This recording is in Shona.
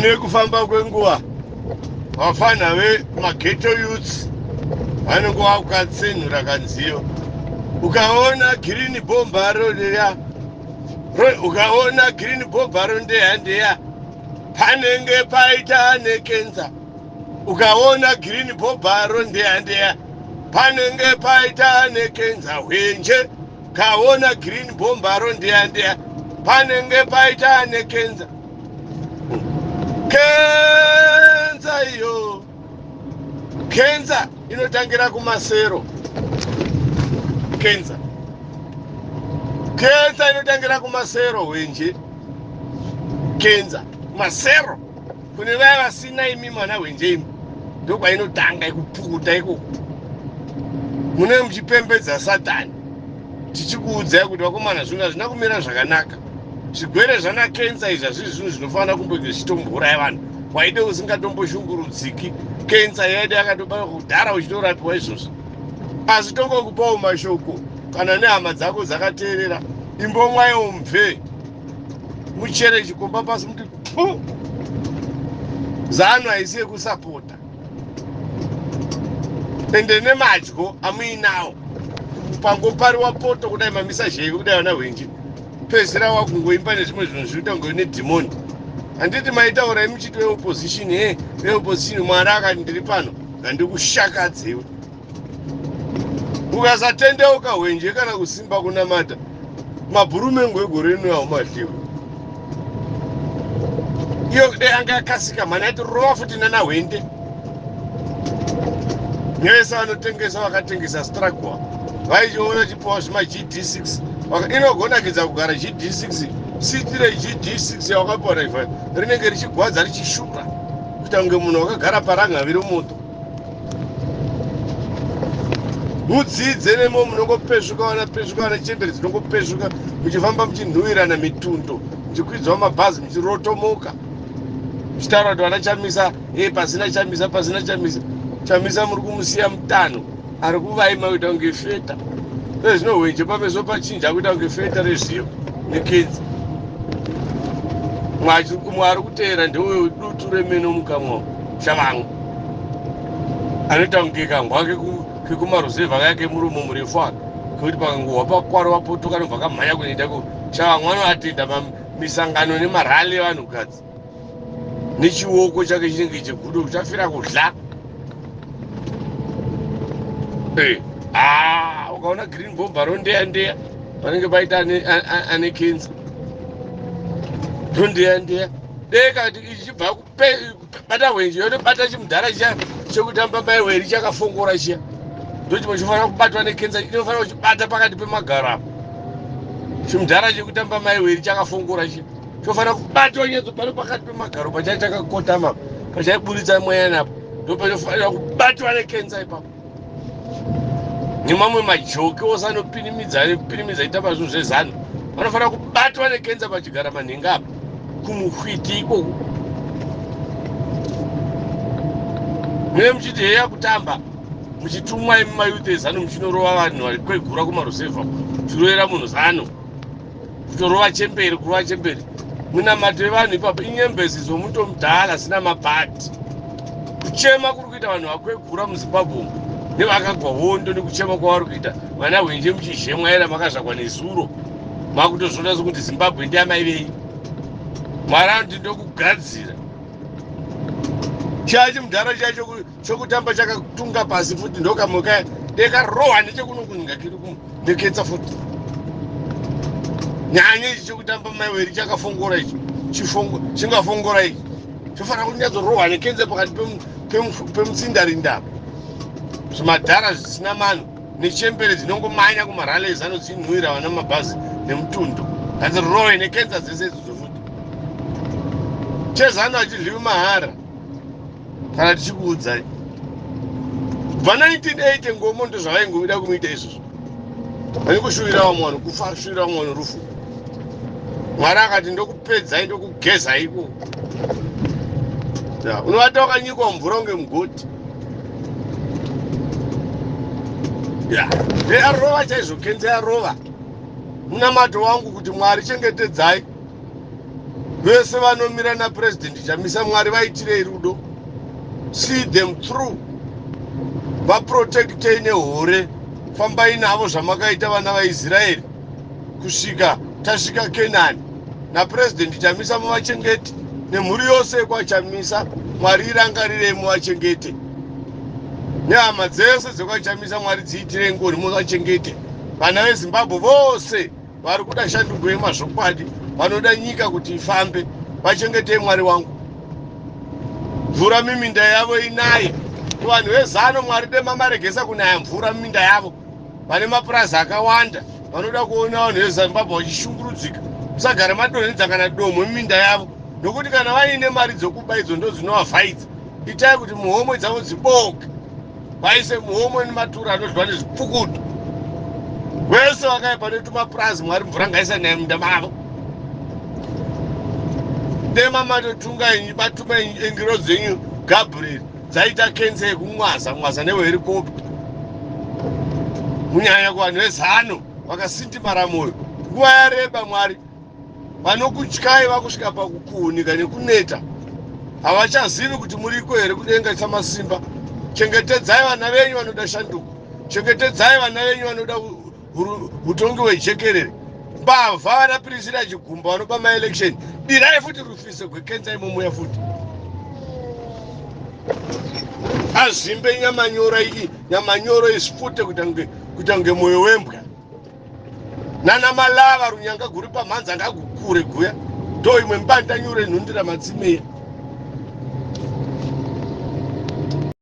Nekufamba kwenguva vafana vemaghetto youths vanenge vakatsenhura kanziyo. Ukaona green bomba rodeya, ukaona green bomba rondeya ndeya, panenge paita nekenza. Ukaona green bomba rondeya ndeya, panenge paita nekenza. Hwenje kaona green bomba rondeya ndeya, panenge paita nekenza. Kenza iyo, kenza inotangira kumasero. Kenza, kenza inotangira kumasero. Hwenje, kenza masero kune vaya vasina. Imi mwana hwenje, imi ndokwainotanga ikupukuta ikoko. Mune muchipembedza Satani, tichikuudzai kuti vakomana, zvinhu hazvina kumira zvakanaka. Zvigwere zvana kensa izvi hazvisi zvinhu zvinofanira kumbenge zvichitombouraya vanhu. Waide usingatomboshungurudziki, kensa yaide yakatobaa kudhara uchitorapiwa izvozvo. Asi tongokupawo mashoko, kana nehama dzako dzakateerera, imbomwaiwo mubve muchere chikomba pasi, muti pu Zanu haisi yekusapota. Ende nemadyo amuinawo, pangopariwa poto kudai, mamisa zheve kudai, vana hwenje pedzisira wakungoimba nezvimwe zvinhu zvinoita kunge nedhimoni. Handiti maitaura muchiti veopposition, he veopposition? Mwari akati ndiri pano, ngandikushakadzewe. Ukasatendeuka hwenje, kana kusimba kunamata, mabhurumengo egore rino haumadliwe. Iyo dai anga yakasika mhani, aiti rova futi nana hwende nevese vanotengesa, vakatengesa struggle, vaichiona chipiwa zvima GD6. Inogonakidza kugara GD6, siti reGD6 yawakapiwa naifa rinenge richigwadza, richishura kuita kunge munhu wakagara parangavi remoto. Mudzidze nemo, munongopesvuka, vanapesvuka, vanachembere dzinongopesvuka, muchifamba muchinhuwirana mitundo, muchikwidzwa mabhazi, muchirotomoka, muchitaura kuti vana Chamisa e pasina Chamisa, pasina Chamisa. Chamisa muri kumusiya mutano, ari kuvaima kuita kunge feta. Ezvino hwenje pameso pachinja kuita kunge feta rezviyo nekenzi. Umwe ari kuteera ndeuyo dutu remeno mukamwa, Shavamwe, anoita kunge kambwa kekumaruzevha kaya kemuromo murefu aka, kekuti pakangohwa pakwaro vapoto kanobva kamhanya kunoita ko. Shavamwe anoatenda misangano nemarali evanhukadzi nechioko chake chinenge chegudo chafira kudla. Ah, ukaona green bomba rondeya ndeya, panenge paita ane kenza. Rondeya ndeya deka ichibva bata hwenje, yotobata chimudhara chiya chekutamba maiweri chakafongora chiya, ndochimwe chinofanira kubatwa nekenza. Inofanira kuchibata pakati pemagaro apo. Chimudhara chekutamba maiweri chakafongora chiya chofanira kubatwa nyatso pano pakati pemagaro, pachai chakakotama, pachaiburitsa mweya napo, ndopanofanira kubatwa nekenza ipapo. Nemamwe majoki ose anopinimidza nekupinimidza itamba zvinhu zveZanu vanofanira kubatwa nekenza pachigara manhenga apa kumuhwiti ikoko. Mune muchiti heya kutamba, muchitumwa imi mayouth eZanu, muchinorova vanhu vakwegura kumaruzevha, muchirovera munhu Zanu, kutorova chemberi, kurova chemberi. Munamato yevanhu ipapo inyembezi dzomutomudhala zina mabhati. Kuchema kuri kuita vanhu vakwegura muZimbabwe umu nevakagwa hondo, nekuchema kwavari kuita vana hwenje, muchizhemwaira makazvakwa nezuro, makutozvona sokuti Zimbabwe ndiyamai venyu. Mwari anoti ndokugadzira chiya chimudhara chiya chokutamba chakatunga pasi futi, ndokamwe kaya dekarohwa nechekunokuninga kiri neketsa futi. Nyanya ichi chekutamba maiweri chakafongora ichi, chingafongora ichi chofanira kunyatsorohwa nekenze pakati pemutsindarinda. Zvimadhara zvisina mano nechembere dzinongomanya kumarallies anodzinhuwira vana mabhazi nemutundo, ngadzirohwe nekenza dzese idzodzo futi. CheZanu hachidliwi mahara. Kana tichikuudzai, kubva 1980 ngomo ndozvavaingoida kumuita izvozvo, vanikushuvira vamwe vanhu kufa, shuvira vamwe vanhu rufu. Mwari akati ndokupedzai, ndokugezai ikoko. Unovata wakanyikwa mvura kunge mugoti. Ya, yarova chaizvo kenza, yarova. Munamato wangu kuti Mwari chengetedzai. Vese vanomira naPresident Chamisa, Mwari vaitirei rudo. See them through, vaprotectei nehore. Fambai navo zvamakaita vana vaIsraeri kusvika tasvika Kenani. NaPresident Chamisa muvachengete, nemhuri yose yekwaChamisa. Mwari irangarirei, muvachengete, nehama dzese dzekwaChamisa. Mwari dziitirei ngoni, muvachengete. Vana veZimbabwe vose vari kuda shanduko yemazvokwadi, vanoda nyika kuti ifambe, vachengetei. Mwari wangu, mvura miminda yavo inaye. Kuvanhu vezano, Mwari dema maregesa kunaya mvura muminda yavo. Vane mapurazi akawanda vanoda kuona vanhu veZimbabwe vachishungurudzika, musagara madonhedza kana domwe muminda yavo, nokuti kana vaine mari dzokuba idzo ndo dzinovavhaidza. Itai kuti muhomwe dzavo dziboke, vaise muhomwe nematura anodyiwa nezvipfukuto. Vese vakaipa netumapurazi, Mwari mvura ngaisanaye munda mavo. Dema matotunga inyu, batuma engiro dzenyu Gabriel dzaita kense yekumwaza mwaza neweherikopta, kunyanya kuvanhu vezano vakasindimara mwoyo nguva yareba. Mwari, vanokutyai vakusvika pakukuhunika nekuneta, havachazivi kuti muriko here kudenga. Samasimba, chengetedzai vana venyu vanoda shanduko, chengetedzai vana venyu vanoda utongi hwejekerere. Mbavha vana Priscilla Chigumba vanoba maelection, dirai futi rufise gwekenza imomuya futi, azvimbe nyamanyoro iyi, nyamanyoro isifute kuita kunge mwoyo wembwa. Nana Malava, runyanga guri pamhanza ngagukure guya, ndo imwe mbanda nyure nhundira matsimeya.